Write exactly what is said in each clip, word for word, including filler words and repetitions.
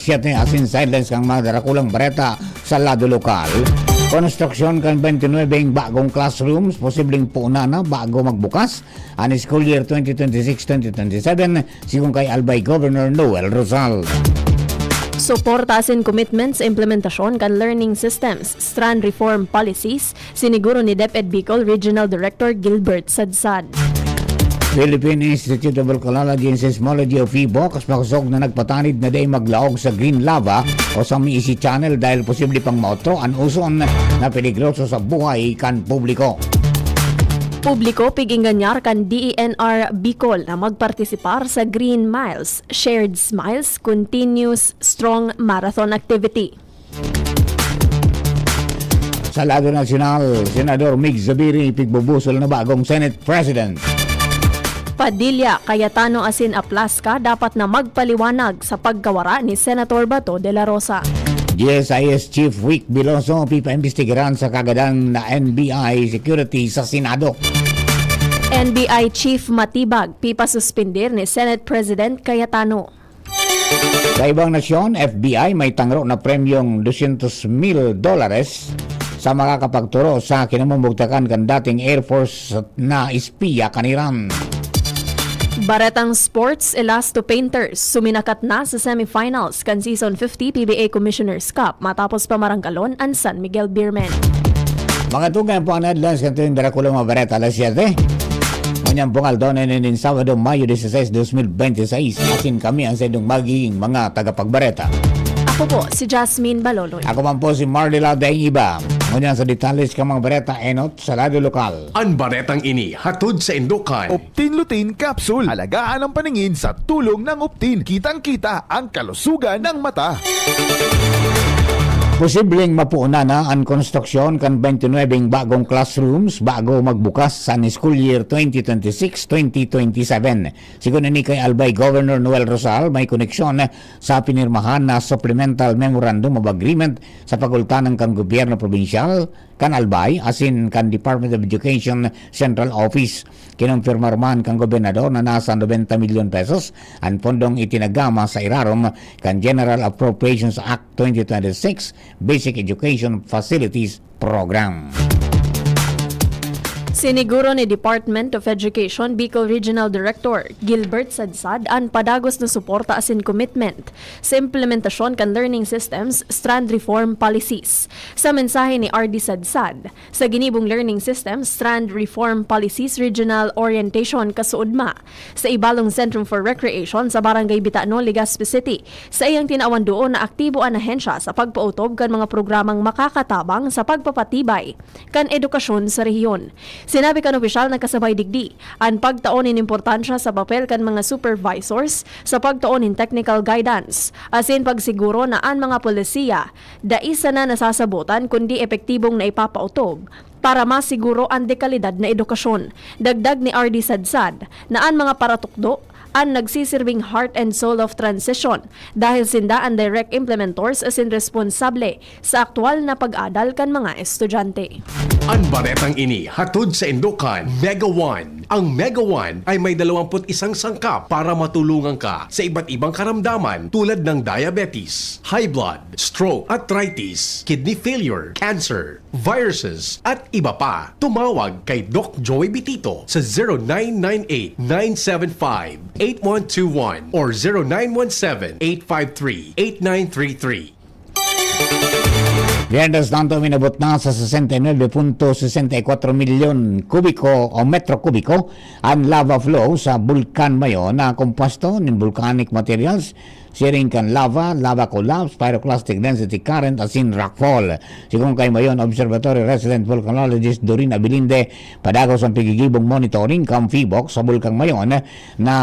Siete asin sa headlines kan mga darakulang bareta sa lado lokal. Konstruksyon kan twenty-nine bagong classrooms, posibleng puunan na bago magbukas an school year twenty twenty-six twenty twenty-seven, sigon kay Albay Governor Noel Rosal. Suporta asin commitment sa implementasyon kan learning systems, strand reform policies, siniguro ni DepEd Bicol Regional Director Gilbert Sadsad. Philippine Institute of Volcanology and Seismology o PHIVOLCS makosog na nagpatanid na dai maglaog sa green lava o sa Miisi Channel dahil posible pang maotro an uson na peligroso sa buhay kan publiko. Publiko pig-inganyar kan DENR Bicol na magpartisipar sa Green Miles, Shared Smiles, Continuous Strong Marathon Activity. Sa lado nasyonal, Senador Mig Zubiri pigbubusol na bagong Senate President. Padilla, Cayetano asin Aplasca dapat na magpaliwanag sa pagkawara ni Senator Bato de la Rosa. GSIS Chief Wick Veloso pipaimbestigaran sa kagadan na NBI security sa Senado. NBI Chief Matibag pipasuspindir ni Senate President Cayetano. Sa ibang nasyon, FBI may tangro na premyong dosyentos mil dolares sa makakapagturo sa kinamumugtakan kan dating Air Force na espiya kan Iran. Baretang sports, Elasto Painters suminakat na sa semifinals kan Season fifty PBA Commissioner's Cup matapos pamarangkalon an San Miguel Beermen. Mga tugang po ang headlines kan tuwing Dracula mga bareta alas siyete. Ngunyan pong aldaw na inin Sabado, Mayo dieciséis, dos mil benti seis. Asin kami ang saindong magiging mga tagapagbareta. Ako po si Jasmine Baloloy. Ako man po si Marlila Daingiba. Ngunyan sa detalles kan mga bareta enot sa lado lokal. An baretang ini hatod sa indukan. Optin Lutein Capsule. Alagaan ang paningin sa tulong ng Optin. Kitang-kita ang kalusugan ng mata. Posibleng mapuunan na an konstruksyon kan twenty-nine bagong classrooms bago magbukas sa school year twenty twenty-six twenty twenty-seven. Sigon ini kay Albay Governor Noel Rosal, may koneksyon sa pinirmahan na Supplemental Memorandum of Agreement sa pagultanan kan gobyerno probinsyal kan Albay asin kan Department of Education Central Office. Kinumpirmar man kan gobernador na nasa nobenta milyon pesos an pondong itinagama sa irarom kan General Appropriations Act twenty twenty-six Basic Education Facilities Program. Siniguro ni Department of Education Bicol Regional Director Gilbert Sadsad an padagos na suporta asin commitment sa implementasyon kan learning systems, strand reform policies. Sa mensahe ni R D Sadsad, sa ginibong learning systems, strand reform policies, regional orientation, kasuodma, sa Ibalong Centrum for Recreation sa Barangay Bitano, Legazpi City, sa iyang tinawan duon na aktibo an ahensya sa pagpautob kan mga programang makakatabang sa pagpapatibay kan edukasyon sa rehiyon. Sinabi kan opisyal na kasabay digdi an pagtao nin importansya sa papel kan mga supervisors sa pagtao nin technical guidance, asin pagsiguro na an mga polisiya dai sana nasasabotan kundi epektibong naipapaotob para masiguro an dekalidad na edukasyon. Dagdag ni R D Sadsad na an mga paratukdo an nagsisirbing heart and soul of transition dahil sinda an direct implementors asin responsable sa aktual na pag-adal kan mga estudyante. An baretang ini hatod sa indukan Mega One. Ang Mega One ay may dalawampu't isang sangkap para matulungan ka sa iba't ibang karamdaman tulad ng diabetes, high blood, stroke, arthritis, kidney failure, cancer, viruses, at iba pa. Tumawag kay Doc Joey Bitito sa zero nine nine eight, nine seven five, eight one two one or zero nine one seven, eight five three, eight nine three three. Mientras tanto, minabot na sa sesenta y nuebe punto sesenta y kuwatro milyon kubiko o metro kubiko an lava flow sa Bulkan Mayon na kompuesto nin volcanic materials, siring kan lava, lava collapse, pyroclastic density current, asin rockfall. Sigon kay Mayon Observatory resident volcanologist Doreen Abilinde, padagos an pigigibong monitoring kan PHIVOLCS sa Bulkan Mayon na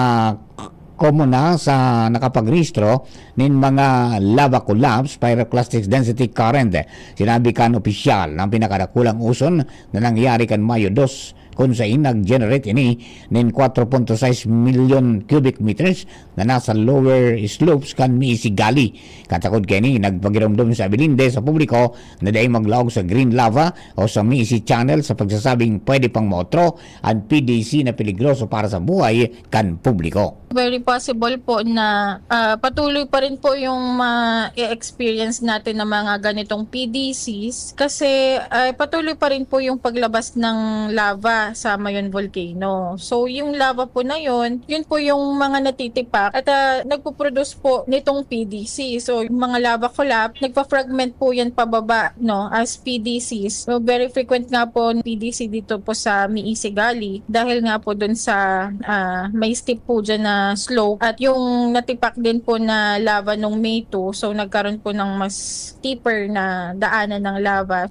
komuna sa nakapagrehistro nin mga lava collapse, pyroclastic density current. Sinabi kan opisyal na ang pinakadakulang uson na nangyari kan Mayo dos, kun saen nag-generate ini nin kwatro punto sais milyon cubic meters na nasa lower slopes kan Miisigali. Katakod kaini, nagpagiromdom si Abilinde sa publiko na dai maglaog sa green lava o sa Miisi Channel sa pagsasabing pwede pang maotro an P D C na peligroso para sa buhay kan publiko. Very possible po na, ah, patuloy pa rin po yung ma-experience natin ng mga ganitong P D Cs kasi, ah, patuloy pa rin po yung paglabas ng lava sa Mayon Volcano. So, yung lava po na yun, yun po yung mga natitipak at, ah, nagpo-produce po nitong P D C. So, yung mga lava collapse, nagpa-fragment po yan pababa, no, as P D Cs. So, very frequent nga po P D C dito po sa Miisigali dahil nga po dun sa, ah, may steep po dyan na slope at yung natipak din po na lava nung May two. So, nagkaroon po ng mas steeper na daanan ng lava.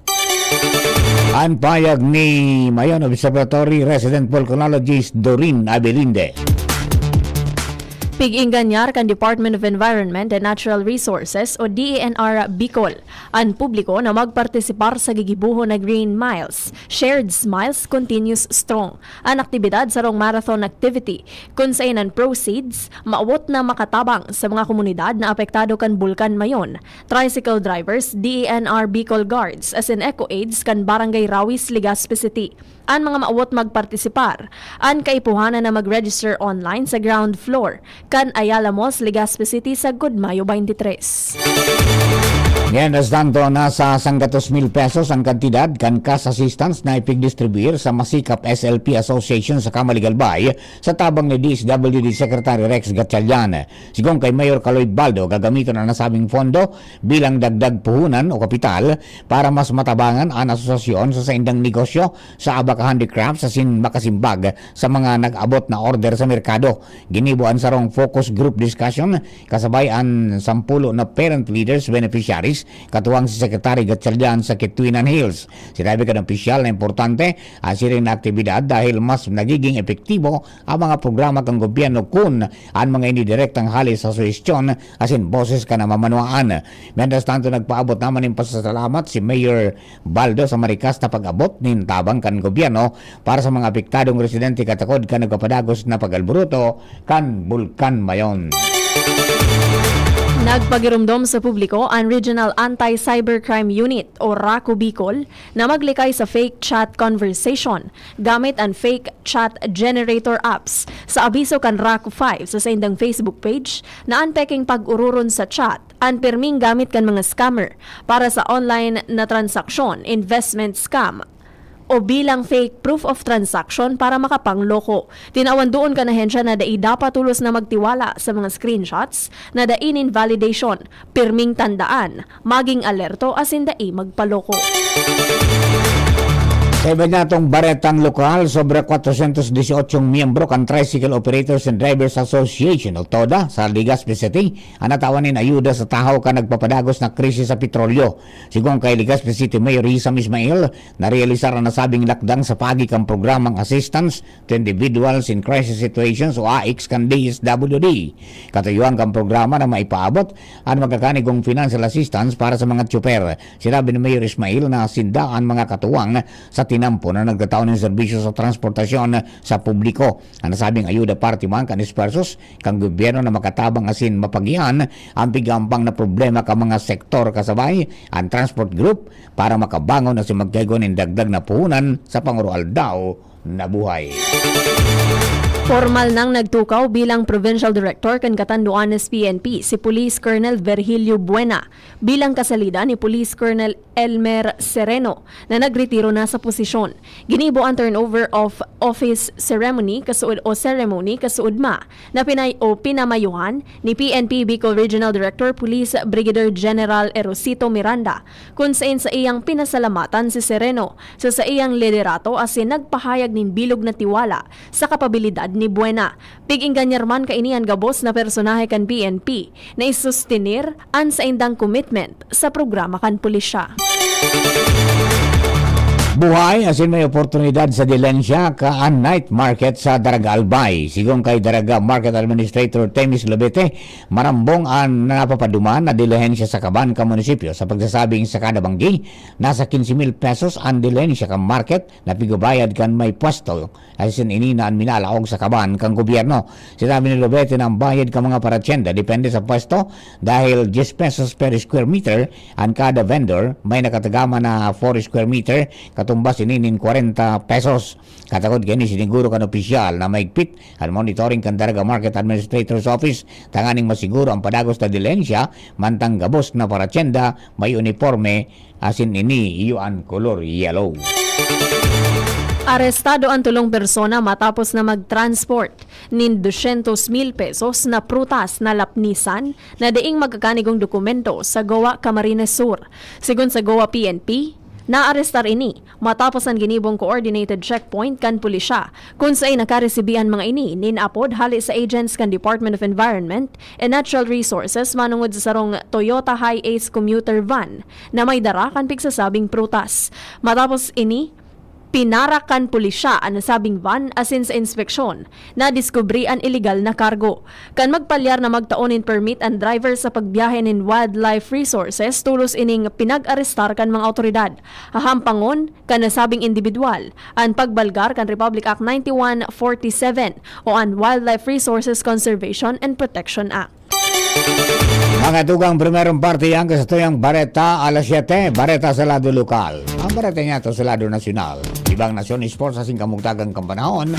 An pahayag ni Mayon Observatory resident volcanologist Doreen Abelinde. Pig-ingganyar kan Department of Environment and Natural Resources o D E N R Bicol an publiko na magpartisipar sa gigibohon na Green Miles, Shared Smiles Continues Strong. An aktibidad sarong marathon activity, kun saen an proceeds maawot na makatabang sa mga komunidad na apektado kan Bulkan Mayon, tricycle drivers, D E N R Bicol Guards, asin Eco Aids kan Barangay Rawis, Legazpi City. An mga maawot magpartisipar, an kaipuhanan na mag-register online sa ground floor kan Ayala Malls, Legazpi City, sagkod Mayo twenty-three. Mientras tanto, nasa sanggatos mil pesos ang kantidad kan cash assistance na ipigdistribuir sa Masikap S L P Association sa Kamaligalbay sa tabang ni D S W D Secretary Rex Gatchalian. Sigon kay Mayor Kaloy Baldo, gagamiton an nasabing pondo bilang dagdag puhunan o kapital para mas matabangan an asosasyon sa saindang negosyo sa Abaca Handicrafts asin makasimbag sa mga nag-abot na order sa merkado. Ginibo an sarong focus group discussion kasabay an sampulo na parent leaders, beneficiaries, katuwang si Secretary Gatchalian sa Kituinan Hills. Sinabi kan opisyal na importante an siring na aktibidad dahil mas nagiging epektibo ang mga programa kan gobyerno kun an mga ini direktang hale sa suhestyon asin boses kan namamanwaan. Mientras tanto, nagpaabot naman nin pasasalamat si Mayor Baldo sa marikas na pag-abot nin tabang kan gobyerno para sa mga apektadong residente katakod kan nagpapadagos na pag-alboroto kan Bulkan Mayon. Nagpagiromdom sa publiko an Regional Anti-Cybercrime Unit o RACU Bicol na maglikay sa fake chat conversation gamit an fake chat generator apps. Sa abiso kan RACU five sa saindang Facebook page, na an peking pag-ororon sa chat an pirming gamit kan mga scammer para sa online na transaksyon, investment scam, o bilang fake proof of transaction para makapangloko. Tinawan doon kan ahensya na dai dapat tolos na magtiwala sa mga screenshots na dai nin validation. Pirming tandaan, maging alerto asin dai magpaloko. Sa iba niyatong baretang lokal, sobra kwatrosyentos disyotso miyembro kan Tricycle Operators and Drivers Association o TODA sa Legazpi City an natawan nin ayuda sa tahaw kan nagpapadagos na krisis sa petrolyo. Sigon kay Legazpi City Mayor Rizam Ismail, narealisar an nasabing lakdang sa paagi kan programang Assistance to Individuals in Crisis Situations o AICS kan D S W D. Katuyuan kan programa na maipaabot an magkakanigong financial assistance para sa mga tsuper. Sinabi ni Mayor Ismail na sinda an mga katuwang sa tinampo na nagtatao nin serbisyo sa transportasyon sa publiko. An nasabing ayuda parte man kan esfuerzos kan gobyerno na makatabang asin mapagian an pigaambang na problema kan mga sektor kasabay an transport group para makabangon asin magkaigwa nin dagdag na puhunan sa pangoroaldaw na buhay. Formal nang nagtukaw bilang Provincial Director kan Catanduanes P N P si Police Colonel Virgilio Buena bilang kasalida ni Police Colonel Elmer Sereno na nagretiro na sa posisyon. Ginibo an turnover of office ceremony kasuod o ceremony kasuodma na pinay-, o pinamayuhan ni P N P Bicol Regional Director Police Brigadier General Erosito Miranda, kun saen saiyang pinasalamatan si Sereno sa saiyang liderato asin nagpahayag nin bilog na tiwala sa kapabilidad ni Buena. Pig-ingganyar man kaini an gabos na personahe kan P N P na isustenir an saindang commitment sa programa kan pulisya. Buhay asin may oportunidad sa dilehensya ka an night market sa Daraga Albay. Sigon kay Daraga Market Administrator Temis Lobete, marambong an napapaduman na dilehensya sa kaban kan munisipyo. Sa pagsasabing sa kada banggi, nasa quince mil pesos an dilehensya kan market na pigbabayad kan may pwesto. Asin ini na an minalaog sa kaban kan gobyerno. Sinabi ni Lobete na ang bayad kan mga paratyenda depende sa pwesto, dahil diyes pesos per square meter an kada vendor, may nakatagama na four square meter, katumbas ini nin kwarenta pesos. Katakod kaini, siniguro kan opisyal na mahigpit an monitoring kan Daraga Market Administrator's Office tanganing masiguro ang padagos na dilehensya, mantang gabos na paratyenda may uniporme asin ini iyo an kolor yellow. Arestado an tolong persona matapos na mag-transport nin dosyentos mil pesos na prutas na lapnisan na daing magkakanigong dokumento sa Goa, Camarines Sur. Sigon sa Goa P N P, naarestar ini matapos an ginibong coordinated checkpoint kan pulisya, kun saen nakaresibi an mga ini nin apod hale sa agents kan Department of Environment and Natural Resources manongod sa sarong Toyota Hiace commuter van na may dara kan pigsasabing prutas. Matapos ini, pinarak kan pulisya an nasabing van asin sa inspeksyon, nadiskubre an ilegal na kargo. Kan magpalyar na magtao nin permit an driver sa pagbiyahe nin Wildlife Resources, tolos ining pinag-arestar kan mga awtoridad. Hahampangon kan nasabing indibidwal an pagbalgar kan Republic Act ninety-one forty-seven o an Wildlife Resources Conservation and Protection Act. Mga tugang, primerong parte yan, kasatuyang bareta alas siyete, bareta sa lado lokal. Ang bareta niya to sa lado nasyonal. Ibang nasyon, sports, asin kamugtagang kampanahon,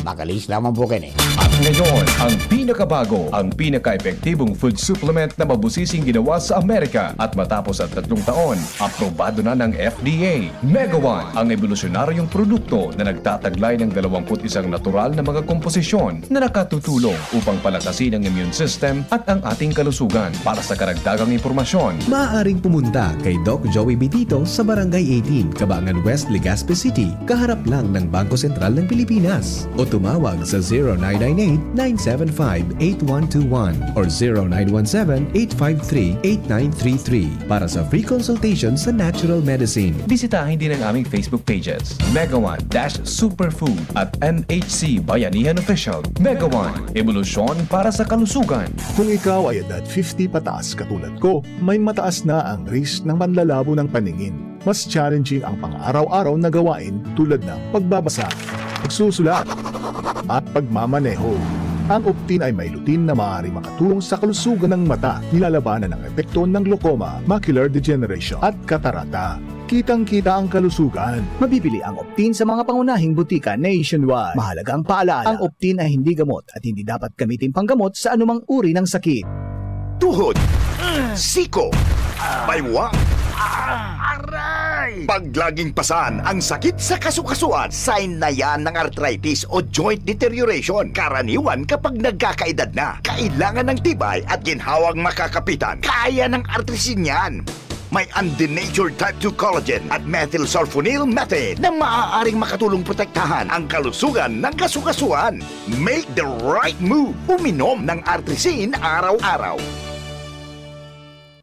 makalihis lamang po kini. At ngayon, ang pinakabago, ang pinaka-epektibong food supplement na mabusising ginawa sa Amerika. At matapos ang tatlong taon, aprobado na ng F D A. Mega One, ang ebolusyonaryong produkto na nagtataglay ng dalawampu't isang natural na mga komposisyon na nakatutulong upang palakasin ang immune system at ang ating kalusugan. Para sa karagdagang impormasyon, maaaring pumunta kay Doc Joey Bitito sa Barangay eighteen, Cabangan West, Legazpi City, kaharap lang ng Bangko Sentral ng Pilipinas. O tumawag sa zero nine nine eight, nine seven five, eight one two one or zero nine one seven, eight five three, eight nine three three para sa free consultation sa natural medicine. Bisitahin din ang aming Facebook pages, Mega One dash Superfood at M H C Bayanihan Official. Mega One, ebolusyon para sa kalusugan. Kung ikaw ay edad fifty pataas katulad ko, may mataas na ang risk ng panlalabo ng paningin. Mas challenging ang pang-araw-araw na gawain tulad ng pagbabasa, pagsusulat, at pagmamaneho. Ang Optin ay may lutein na maaaring makatulong sa kalusugan ng mata, nilalabanan ang epekto ng glaucoma, macular degeneration, at katarata. Kitang-kita ang kalusugan. Mabibili ang Optin sa mga pangunahing butika nationwide. Mahalagang paalala, ang Optin ay hindi gamot at hindi dapat gamitin panggamot sa anumang uri ng sakit. Tuhod, siko, baywang, aray! Pag laging pasan ang sakit sa kasukasuan, sign na yan ng arthritis o joint deterioration. Karaniwan kapag nagkakaedad na, kailangan ng tibay at ginhawang makakapitan. Kaya ng Artrisin yan. May undenatured type two collagen at methylsulfonyl methane na maaaring makatulong protektahan ang kalusugan ng kasukasuan. Make the right move. Uminom ng Artrisin araw-araw.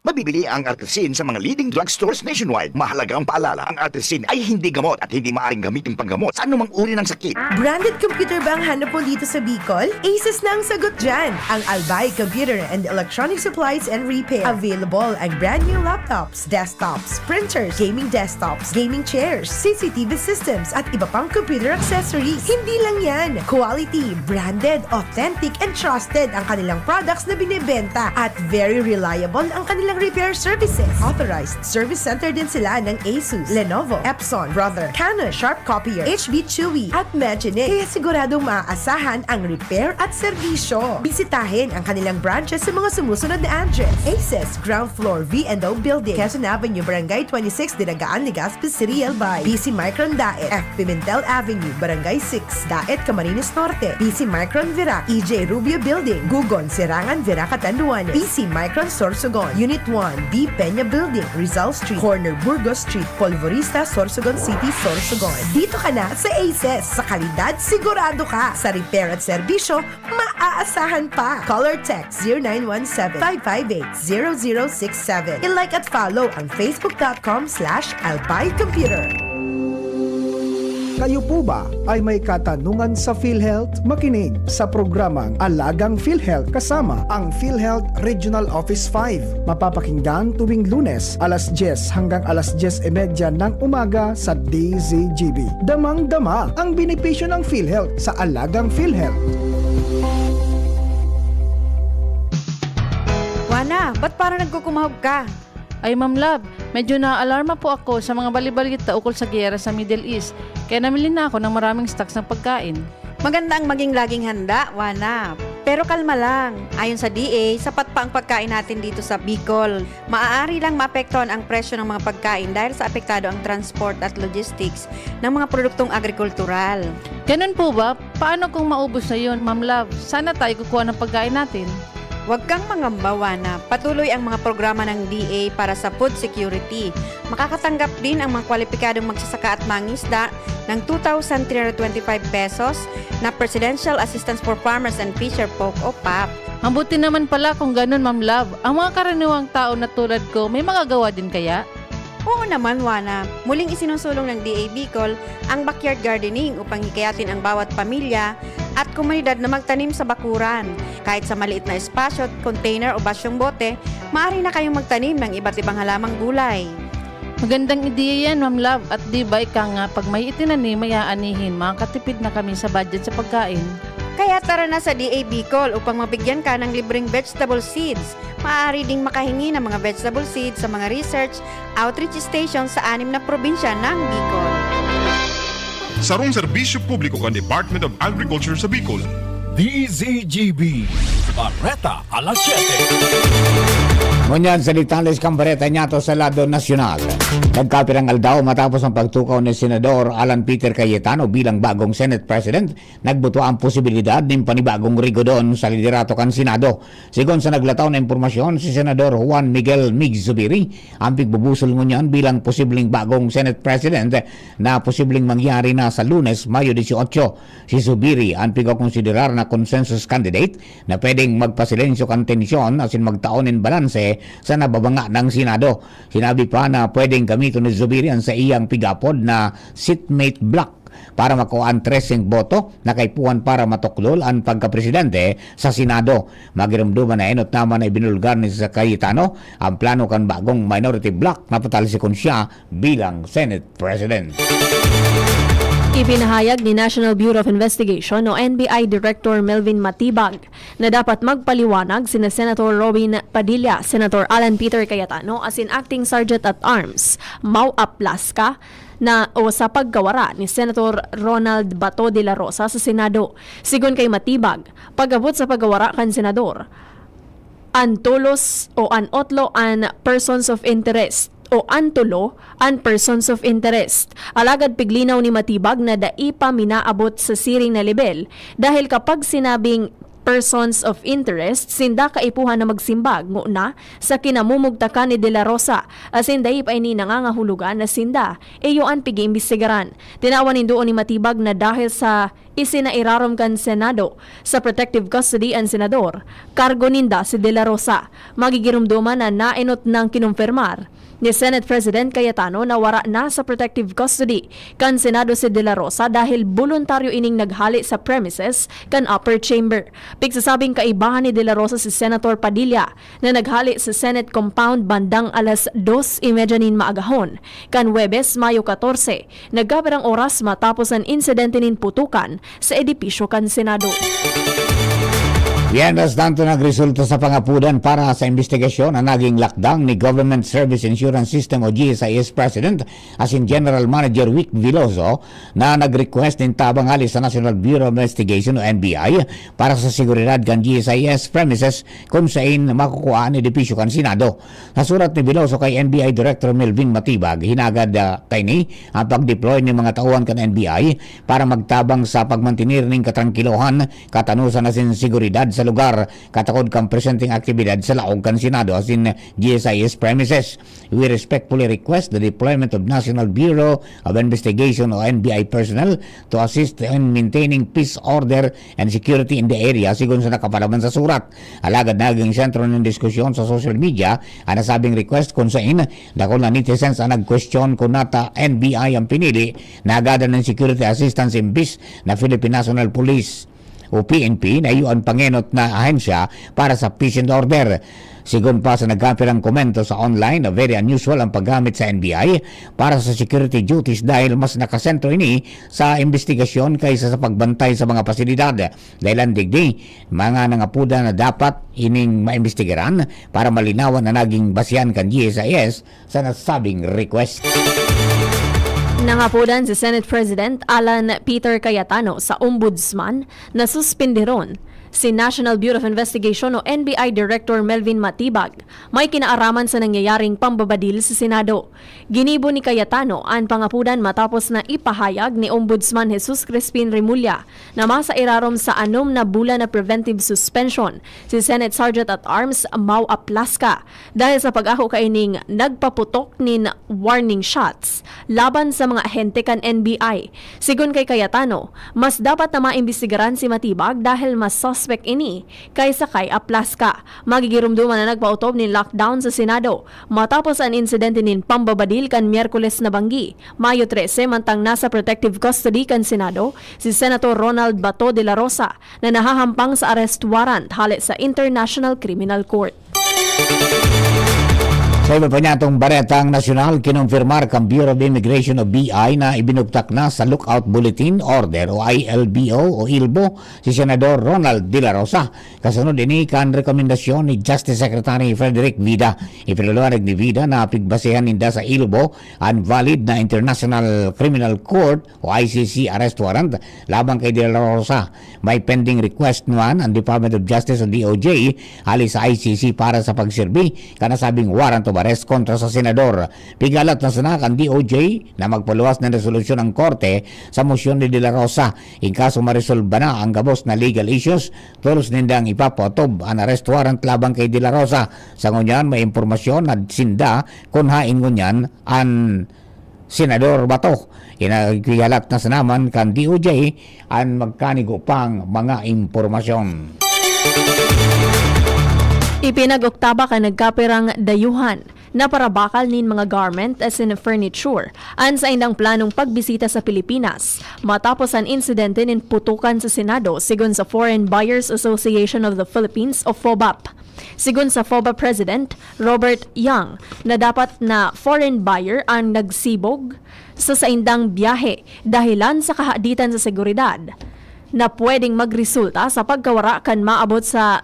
Mabibili ang Artrisin sa mga leading drugstores nationwide. Mahalagang paalala, ang Artrisin ay hindi gamot at hindi maaaring gamitin panggamot sa anumang uri ng sakit. Branded computer ba ang hanap mo dito sa Bicol? Asus na ang sagot dyan! Ang Albay Computer and Electronic Supplies and Repair. Available ang brand new laptops, desktops, printers, gaming desktops, gaming chairs, C C T V systems, at iba pang computer accessories. Hindi lang yan! Quality, branded, authentic, and trusted ang kanilang products na binebenta at very reliable ang kanilang repair services. Authorized service center din sila ng Asus, Lenovo, Epson, Brother, Canon, Sharp Copier, H B Chewy, at Magine. Kaya siguradong maaasahan ang repair at serbisyo. Bisitahin ang kanilang branches sa mga sumusunod na address: Aces, ground floor, V and O Building, Quezon Avenue, Barangay twenty-six, Dinagaan, Legazpi City, Albay. B C Micron Daet, F Pimentel Avenue, Barangay six, Daet, Camarines Norte. B C Micron Virac, E J Rubio Building, Gugon, Serangan, Virac, Catanduanes. B C Micron Sorsogon, Unit one, B Peña Building, Rizal Street, corner Burgos Street, Polvorista, Sorsogon City, Sorsogon. Dito ka na sa Aces. Sa kalidad, sigurado ka. Sa repair at serbisyo, maaasahan pa. Call or text zero nine one seven, five five eight, zero zero six seven. I-like at follow ang facebook dot com slash albay computer. Kayo po ba ay may katanungan sa PhilHealth? Makinig sa programang Alagang PhilHealth kasama ang PhilHealth Regional Office five. Mapapakinggan tuwing Lunes, alas diyes hanggang alas diyes y media ng umaga sa D Z G B. Damang-dama ang benepisyo ng PhilHealth sa Alagang PhilHealth. Juana, ba't parang nagkukumahog ka? Ay, Ma'am Love, medyo naaalarma po ako sa mga balibalita ukol sa giyera sa Middle East, kaya namili na ako ng maraming stocks ng pagkain. Maganda ang maging laging handa, Juana. Pero kalma lang. Ayon sa D A, sapat pa ang pagkain natin dito sa Bicol. Maaari lang maapektuhan ang presyo ng mga pagkain dahil sa apektado ang transport at logistics ng mga produktong agrikultural. Ganun po ba? Paano kung maubos na yun, Ma'am Love? Saan na tayo kukuha ng pagkain natin? Huwag kang mangamba, Juana. Patuloy ang mga programa ng D A para sa food security. Makakatanggap din ang mga kwalipikadong magsasaka at mangisda ng two thousand three hundred twenty-five pesos na Presidential Assistance for Farmers and Fisher Folk o pap. Mabuti naman pala kung ganun, Ma'am Love. Ang mga karaniwang tao na tulad ko, may magagawa din kaya? Oo naman, Juana. Muling isinusulong ng D A Bicol ang backyard gardening upang hikayatin ang bawat pamilya at komunidad na magtanim sa bakuran. Kahit sa maliit na espasyo, container o basyong bote, maaari na kayong magtanim ng iba't ibang halamang gulay. Magandang ideya yan, Ma'am Love. At di ba ika nga, pag may itinanim, may aanihin, makakatipid na kami sa budget sa pagkain. Kaya tara na sa D A Bicol upang mabigyan ka ng libreng vegetable seeds. Maaari ding makahingi ng mga vegetable seeds sa mga research outreach station sa anim na probinsya ng Bicol. Sarong serbisyo publiko kan Department of Agriculture sa Bicol. D Z G B, Bareta alas siyete. Ngunyan sa detalles kan bareta niyato sa lado nasyonal. Nagkapirang aldaw matapos ang pagtukaw ni Senador Alan Peter Cayetano bilang bagong Senate President, nagbuto ang posibilidad nin panibagong rigodon sa liderato kan Senado. Sigon sa naglataw na impormasyon, si Senador Juan Miguel Mig Zubiri ang pigbubusol ngunyan bilang posibleng bagong Senate President na posibleng mangyari na sa Lunes, Mayo dieciocho. Si Zubiri an pigkokonsiderar na consensus candidate na pwedeng magpasilensyo kan tensyon asin magtao nin balanse sa nababanga na Senado. Sinabi pa na pwedeng gamiton ni Zubiri an saiyang pig-aapod na seatmate bloc para makua an treseng boto na kaipuhan para matuklol an pagkapresidente sa Senado. Magiromdoman na enot naman na ibinulgar ni Cayetano ang plano kan bagong minority bloc na patalsikon siya bilang Senate President. Ipinahayag ni National Bureau of Investigation o N B I Director Melvin Matibag na dapat magpaliwanag sina Senator Robin Padilla, Senator Alan Peter Cayetano asin Acting Sergeant at Arms Mau Aplasca na o sa pagkawara ni Senator Ronald Bato de la Rosa sa Senado. Sigon kay Matibag, pag-abot sa pagkawara kan senador, an tolos o an otlo an persons of interest o an tolo an persons of interest. Alagad piglinaw ni Matibag na dai pa minaabot sa siring na lebel dahil kapag sinabing persons of interest, sinda kaipuhan na magsimbag ngona sa kinamumugtakan ni De La Rosa, asin dai pa ini nangangahulugan na sinda iyo an pig-iimbestigaran. Tinawan nin duon ni Matibag na dahil sa isinairarom kan Senado sa protective custody an senador, kargo ninda si De La Rosa. Magigiromdoman na naenot nang kinumpermar ni Senate President Cayetano na wara na sa protective custody kan Senado si De La Rosa dahil boluntaryo ining naghale sa premises kan upper chamber. Pigsasabing kaibahan ni De La Rosa si Senator Padilla na naghale sa Senate compound bandang alas dos y media nin maagahon kan Huwebes, Mayo katorse, nagkapirang oras matapos an insidente nin putukan sa edipisyo kan Senado. Mientras tanto, nagresulta sa pangapudan para sa imbestigasyon na naging lakdang ni Government Service Insurance System o G S I S President asin General Manager Wick Veloso na nag-request nin tabang hali sa National Bureau of Investigation o N B I para sa seguridad kan G S I S premises kun sain makukuha an edipisyo kan Senado. Sa surat ni Veloso kay N B I Director Melvin Matibag, hinagad ah, kaini ang pag-deploy nin mga tauhan kan N B I para magtabang sa pagmantener nin katrangkilohan, katanosan asin seguridad sa lugar katakod kan presenteng aktibidad sa laog kan Senado asin G S I S premises. We respectfully request the deployment of National Bureau of Investigation o N B I personnel to assist in maintaining peace, order, and security in the area, sigon sa nakapalaman sa surat. Alagad naging sentro nin diskusyon sa social media an nasabing request, kun sain dakul na netizens an nagkwestiyon kun nata N B I an pinili na agadan nin security assistance imbis na Philippine National Police o P N P, na iyo an pangenot na ahensya para sa peace and order. Sigon pa sa nagkapirang komento sa online, na very unusual ang paggamit sa N B I para sa security duties dahil mas nakasentro ini sa imbestigasyon kaysa sa pagbantay sa mga pasilidad. Dahilan digdi, mga nangapodan na dapat ining maimbestigaran para malinawan na naging basehan kan G S I S sa nasabing request. Nangapodan si Senate President Alan Peter Cayetano sa Ombudsman na suspinderon si National Bureau of Investigation o N B I Director Melvin Matibag, may kinaaraman sa nangyayaring pambabadil sa Senado. Ginibo ni Cayetano an pangapodan matapos na ipahayag ni Ombudsman Jesus Crispin Remulla na masairarom sa anom na bulan na preventive suspension si Senate Sergeant at Arms Mau Aplasca dahil sa pag-ako kaining nagpaputok nin warning shots laban sa mga ahente kan N B I. Sigon kay Cayetano, mas dapat na maimbestigaran si Matibag dahil mas suspect ini kaysa kay Aplasca. Magigiromdoman na nagpaotob nin lockdown sa Senado matapos an insidente nin pambabadil kan Miyerkules na banggi, Mayo trese, mantang nasa protective custody kan Senado si Senator Ronald Bato de la Rosa na nahahampang sa arrest warrant hale sa International Criminal Court. Sa iba pa niyatong baretang nasyonal, kinumpirmar kan Bureau of Immigration o B I na ibinugtak na sa Lookout Bulletin Order o I L B O o ilbo si Senador Ronald de la Rosa. Kasunod ini kan rekomendasyon ni Justice Secretary Frederick Vida. Ipinaliwanag ni Vida na pigbasehan ninda sa ilbo an valid na International Criminal Court o I C C arrest warrant laban kay De La Rosa. May pending request naman ang Department of Justice o D O J hali sa I C C para sa pagserbi kan nasabing warrant of arrest kontra sa senador. Pigalat na sana kan D O J na magpaluwas ng resolusyon ang korte sa mosyon ni De La Rosa. In kaso maresolba na ang gabos na legal issues, tolos nindang ipapaotob an arrest warrant laban kay De La Rosa. Sa ngunyan, may impormasyon na sinda kun hain ngunyan an Senador Bato. Inagihalat na sanaman kan D O J an magkanigo pang mga impormasyon. Ipinag-oktaba kan nagkapirang dayuhan na parabakal nin mga garment asin furniture an saindang planong pagbisita sa Pilipinas matapos an insidente nin putukan sa Senado, sigon sa Foreign Buyers Association of the Philippines o FOBAP. Sigon sa FOBAP President Robert Young, na dapat na foreign buyer ang nagsibog sa saindang biyahe dahilan sa kahaditan sa seguridad na pwedeng magresulta sa pagkawara kan maabot sa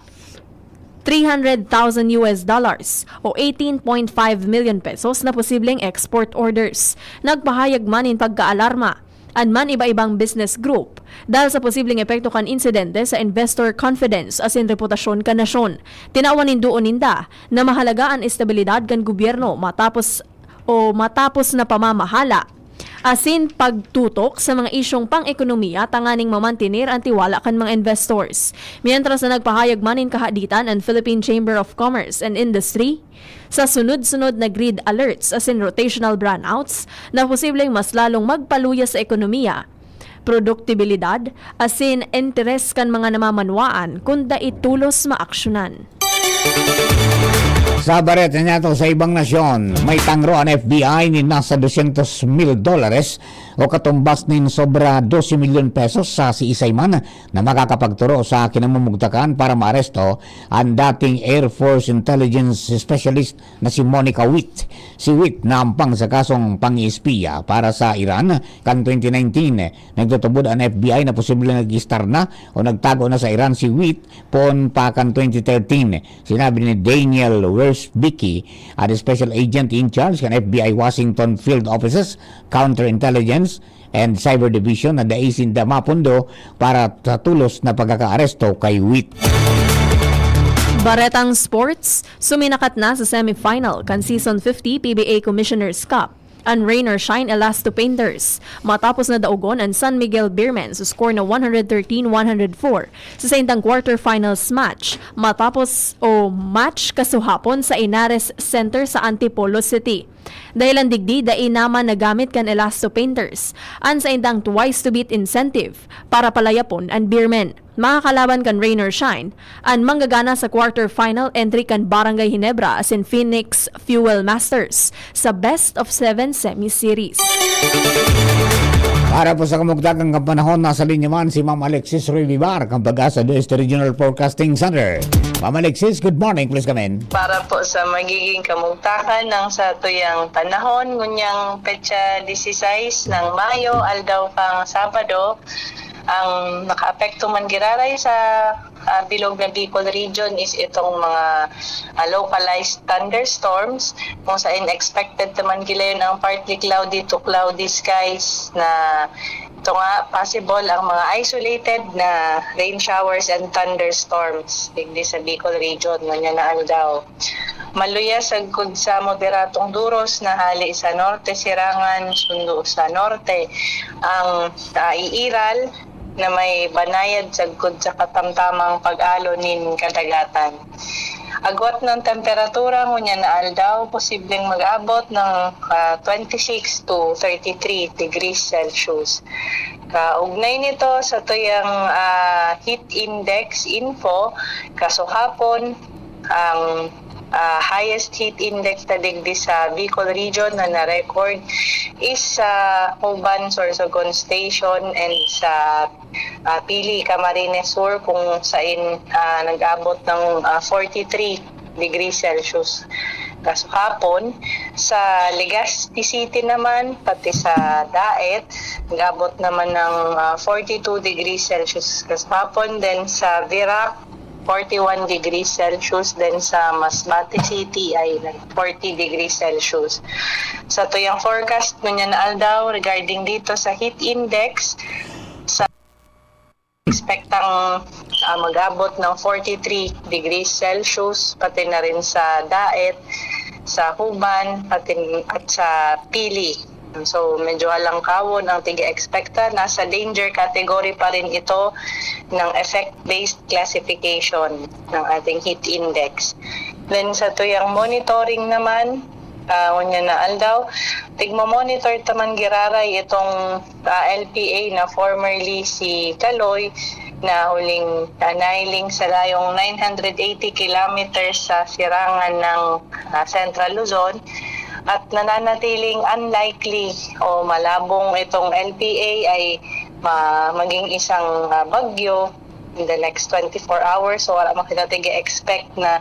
three hundred thousand U S dollars o eighteen point five million pesos na posibleng export orders. Nagpahayag man nin pagkaalarma an man iba-ibang business group dahil sa posibleng epekto kan insidente sa investor confidence asin reputasyon kan nasyon. Tinawan nin duon ninda na mahalaga an estabilidad kan gobyerno matapos o matapos na pamamahala asin pagtutok sa mga isyong pang-ekonomiya tanganing mamantener an tiwala kan mga investors. Mientras na nagpahayag man nin kahaditan an Philippine Chamber of Commerce and Industry sa sunod-sunod na grid alerts asin rotational brownouts na posibleng mas lalong magpaluya sa ekonomiya, produktibilidad, asin interes kan mga namamanwaan kun dai tolos maaksyonan. Sa bareta niyato sa ibang nasyon, may tangro an F B I nin nasa dosyentos mil dolares o katumbas nin sobra dose milyon pesos sa siisay man na makakapagturo sa kinamumugtakan para maaresto an dating Air Force Intelligence Specialist na si Monica Witt. Si Witt naampang sa kasong pang-espiya para sa Iran kan twenty nineteen. Nagtutubod an F B I na posible nag-istar na o nagtago na sa Iran si Witt poon pa kan twenty thirteen. Sinabi ni Daniel Wersbicki, an special agent in charge kan F B I Washington Field Offices, Counterintelligence and Cyber Division, na dai sinda mapundo para sa tulos na pagkakaaresto kay Witt. Baretang sports, suminakat na sa semifinal kan Season fifty P B A Commissioner's Cup an Rain or Shine Elasto Painters matapos na daogon an San Miguel Beermen sa score na one hundred thirteen one hundred four sa saindang quarterfinals match matapos o match kasuhapon sa Inares Center sa Antipolo City. Dahilan digdi, dai naman nagamit kan Elasto Painters an saindang twice to beat incentive para palayapon an Beermen. Makakalaban kan Rain or Shine an manggagana sa quarterfinal entry kan Barangay Ginebra asin Phoenix Fuel Masters sa best of seven semi-series. Para po sa kamugtakan kan panahon, nasa linya man si Ma'am Alexis Revivar kan Pag-asa West Regional Forecasting Center. Ma'am Alexis, good morning, please come in. Para po sa magiging kamugtakan ng satuyang panahon, ngunyang petsa dieciséis ng Mayo, aldaw kang Sabado, ang nakaapekto man giraray sa ah, bilog na Bicol region is itong mga ah, localized thunderstorms, kung saan expected naman gilayon ang partly cloudy to cloudy skies na ito nga, possible ang mga isolated na rain showers and thunderstorms digdi sa Bicol region ngunyan na aldaw. Maluya sagkod sa moderatong duros na hali sa norte, sirangan, sundo sa norte, ang ah, iiral na may banayad sagkod sa katamtamang pag-alo nin kadagatan. Agwat ng temperatura ngunyan na aldaw, posibleng mag-abot ng ah, twenty-six to thirty-three degrees Celsius. Kaugnay nito sa tuyang ah, heat index info, kasuhapon, ang ah, highest heat index na digdi sa Bicol region na na-record is sa Juban, Sorsogon Station and sa ah, Pili, Camarines Sur, kung sain ah, nag-abot ng ah, forty-three degrees Celsius. Kaso hapon, sa Legazpi City naman, pati sa Daet, nag-abot naman ng ah, forty-two degrees Celsius. Kaso hapon, then sa Virac, forty-one degrees Celsius, then sa Masbate City ay forty degrees Celsius. Sa tuyang forecast ngunyan na aldaw regarding dito sa heat index, sa expectang ah, mag-abot ng forty-three degrees Celsius, pati na rin sa Daet, sa Juban, pati at sa Pili. So, medyo halangkawon ang tiga-expecta. Nasa danger category pa rin ito ng effect-based classification ng ating heat index. Then, sa tuyang monitoring naman, ah, unya na aldaw, tigmo-monitor ta man giraray itong ah, L P A na formerly si Kaloy na huling ah, nailing sa layong nine hundred eighty kilometers sa sirangan ng ah, Central Luzon at nananatiling unlikely o malabong itong L P A ay ma- maging isang ah, bagyo in the next twenty-four hours. So, wala man kita tig-expect na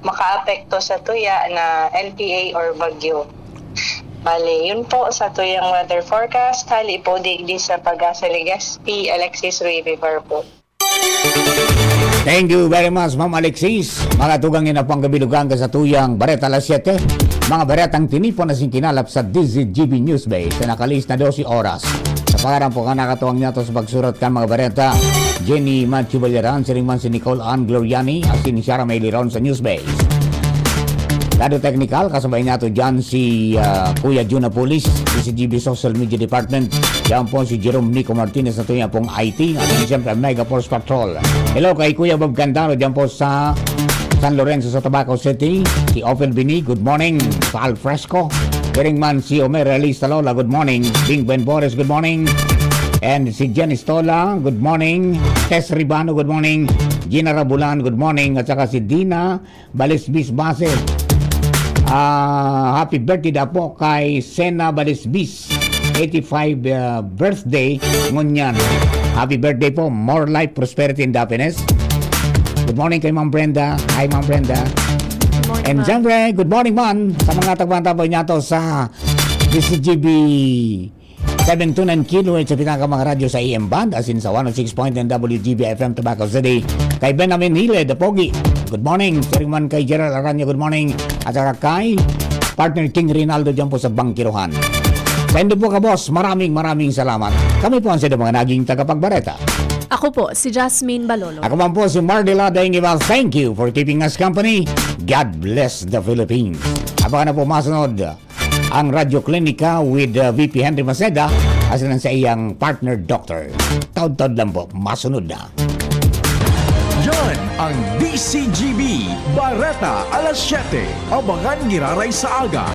makaapekto sa tuya na L P A or bagyo. Bale, yun po sa tuyang weather forecast. Hali po digdi sa Pag-asa Legazpi, Alexis Revivar po. Thank you very much, Ma'am Alexis. Mga tugang, yan na po ang kabilugan ka sa tuyang Bareta Alas Siyete. Mga baretang tinipon na singkinalap sa D Z G B Newsbase na nakalis na dose oras. Sa pangaran po ka nakatuwang niya to sa pagsurat kan mga bareta, Jenny Matthew Baliran, siring man si Nicole Ann Gloriani, asin si Shara May Liron sa Newsbase. Lado teknikal, kasabay niya to dyan si ah, Kuya Jun Apulis, D Z G B Social Media Department. Diyan po si Jerome Nico Martinez na tuya pong I T. At siyempre, Mega Force Patrol. Hello kay Kuya Bob Candaro diyan po sa San Lorenzo sa Tabaco City. Si Ophel Bini, good morning. Sa Al Fresco. Siring man si Omer Realista Lola, good morning. Bing Buenbores, good morning. And si Jen Estola, good morning. Tess Ribano, good morning. Gina Rabulan, good morning. At saka si Dina Balisbis Base. Ah, happy birthday daw po kay Sena Balisbis. eighty-five ah, birthday ngunyan. Happy birthday po. More life, prosperity, and happiness. Good morning kay Ma'am Brenda. Hi, Ma'am Brenda. Good morning, And ma'am. Siyempre, good morning man sa mga tagpantapay niya to sa D Z G B seven two nine kilohertz sa pinaka mga radyo sa A M band, asin sa one oh six point nine W G B F M Tabaco City. Kay Benjamin Hile, The Pogi, good morning. Siring man kay Gerald Aranya, good morning. At saka kay partner King Rinaldo dyan po sa Bangkiruhan. Sa indo po ka, boss, maraming, maraming salamat. Kami po ang sa mga naging tagapagbareta. Ako po, si Jasmine Balolo. Ako man po si Mardila Daingival. Thank you for keeping us company. God bless the Philippines. Abangan na po masunod. Ang Radyo Klinika with uh, V P Henry Maceda, asin ang sa iyang partner doctor. Taod-taod lang po, masunod na. Yan ang D C G B, Bareta alas siyete. Abangan giraray sa aga,